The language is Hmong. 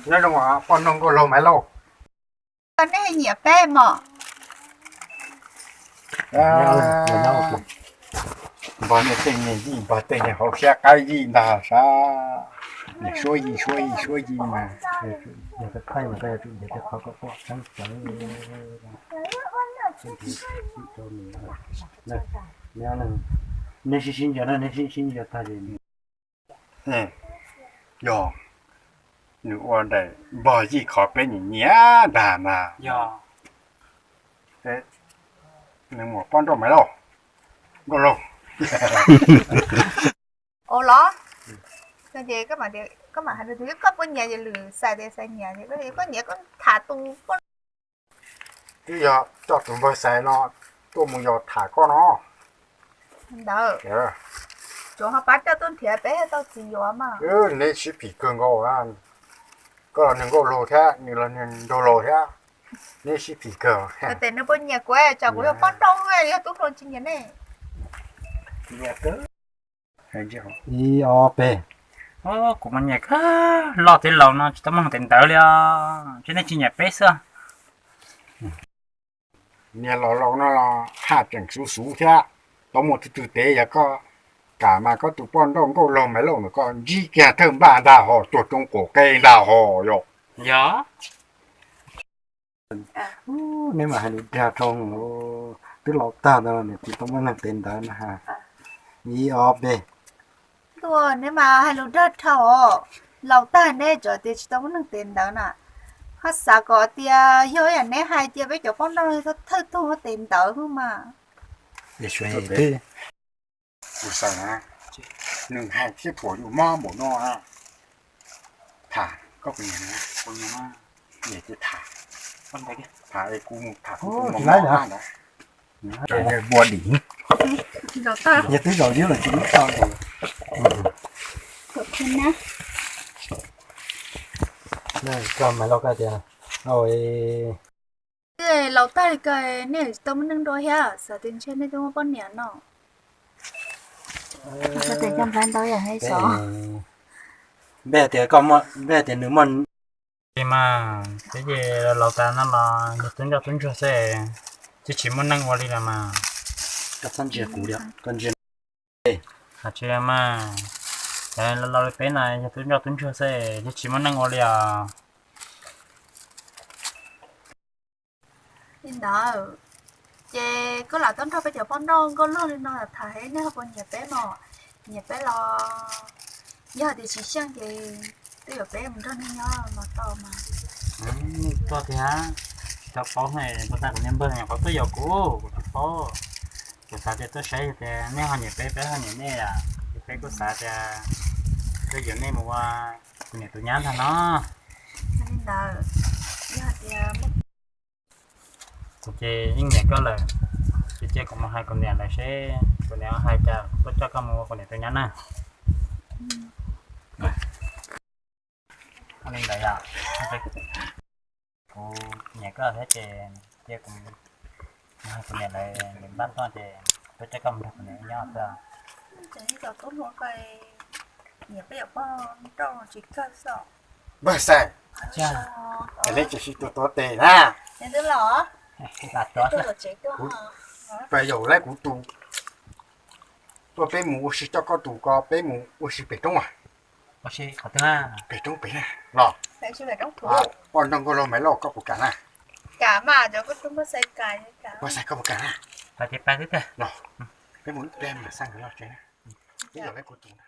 Nyob zoo poj noog nkauj laug Maiv Lauj. Nej nyiam peb mos? Npog tej niag yij npog tej niag hauv siab qab yij ntag sab. Niag suab yij suab yij suab yij mas. Yog koj thaij mas koj yuav tsum nrhiav tej qhov kom pom tseeb tawv. Nej sib sib ntsia na, nej sib sib ntsia tag. Yog nws ua daim npog yij qhov peb nyiam nyiam ntag mas. Nws muam poj nrauj Maiv Lauj, nkauj laug. Ua los, koj mam hais tias koj puas nyiam, lwm xais tias xais nyiam, koj nyiam koj tham tus poj. Twb yog coj tus npawg Xais no tuaj mus yos tham koj no. Ntawd, tsuav ho pab coj tuaj nrhiav peb tau txiv yuav mas. Neb sib phim kawg nkaus, koj los nws nkauj laug thiab nws los nws nraug laus thiab, neb sib phim kawg. Tes nws puas nyiam kuv, tsam kuv yog poj nrauj, yog tub hluas tsis nyiam nej. Ib ob peb. Kuv mas nyiam kawg, loj thiab laus no tsis tau muaj neeg tes ntawd li os, ntshe nej tsis nyiam peb xwb. Niag laus laus no los haj tseem xuv xuv thiab, tau muaj twg twg tev, yog koj kam mas koj tus poj nrauj nkauj laug Maiv Lauj ntawm koj ntsib kiag thawj npaj ntag hos, tuag roob quas qe ntag hos yom. Yog. Neb mas hais lus dag dhau, twb laus tag ntawd los nws tsis tau muaj neeg tes ntawd na. Ib ob peb. Tuaj, neb mas hais lus dag dhau, laus tag neb tseem tias tsis tau muaj neeg tes ntawd na. Ho xav kom tias yog yam neb hais tias peb cov poj nrauj thawj tug tes ntawd xwb mas. Kuv xav na, nws hais thiab thuam yus mob npaum no. Tham koj puas nyiam, nyiam ces tham, tham es kuv mus tham kuv tus mob ntawd. Npua dim. Yog twb zaum ywb los tsis ib tso. Koj Maiv Lauj koj tias, laus tag li ko nej tsis tau muaj neeg dua thiab, xav tias ntshe nej twb muaj poj niam no. Npej tias, npej tias nws muaj. Mas peb ces laus tas no los yog tub ntsoj tub ntsuag xwb, twb tsis muaj neeg ua li lawm mas. Koj txhob ntsia kuv li, koj ntsia. Hais tsis mas, laus li peb no yog tub ntsoj tub ntsuag xwb, twb tsis muaj neeg ua li os. Li ntawd, ces koj lam tuaj nrog peb cov poj nrauj nkauj laug li no tham, nej ho puas nyiam peb mos? Nyiam peb los, yog tias tsis xyeej ces twb yuav peb mus nrog nej nyob los tau mas. Tuaj tiag, tsis tau paub, puas tas kuv niag npawg nyuam qhuav tuaj yaum kuv, kuv tsis paub. Kuv xav tias tuaj saib tias nej ho nyiam peb, peb ho nyiam nej, ces peb kuj xav tias tuaj yuav nej mus ua kuv niam tus nyab ntag no. Li ntawd, yog tias Kuv ces yeej nyiam koj lawm, ces cia kuv mus hais kuv niam lawm seb kuv niam hais cas tuaj coj koj mus ua kuv niam tus nyab na. Li ntawd yom, kuv nyiam koj thiab ces cia kuv mus hais kuv niam lawm, npaj tuaj ces tuaj coj koj mus nrog kuv niam nyob xwb. Npawg Xais, neb tsis sib tuav tuav tes na. Pab yaum laib kuv tus, tuaj peb mus ua si, coj koj tus ko peb mus ua si pem roob. Pem roob pem na los. Poj nrauj nkauj laug Maiv Lauj, koj puas kam na? Poj Xais, koj puas kam na? Los, peb mus ib pliag mam xa nkawd los tsev na. Peb yaum laib kuv tus na.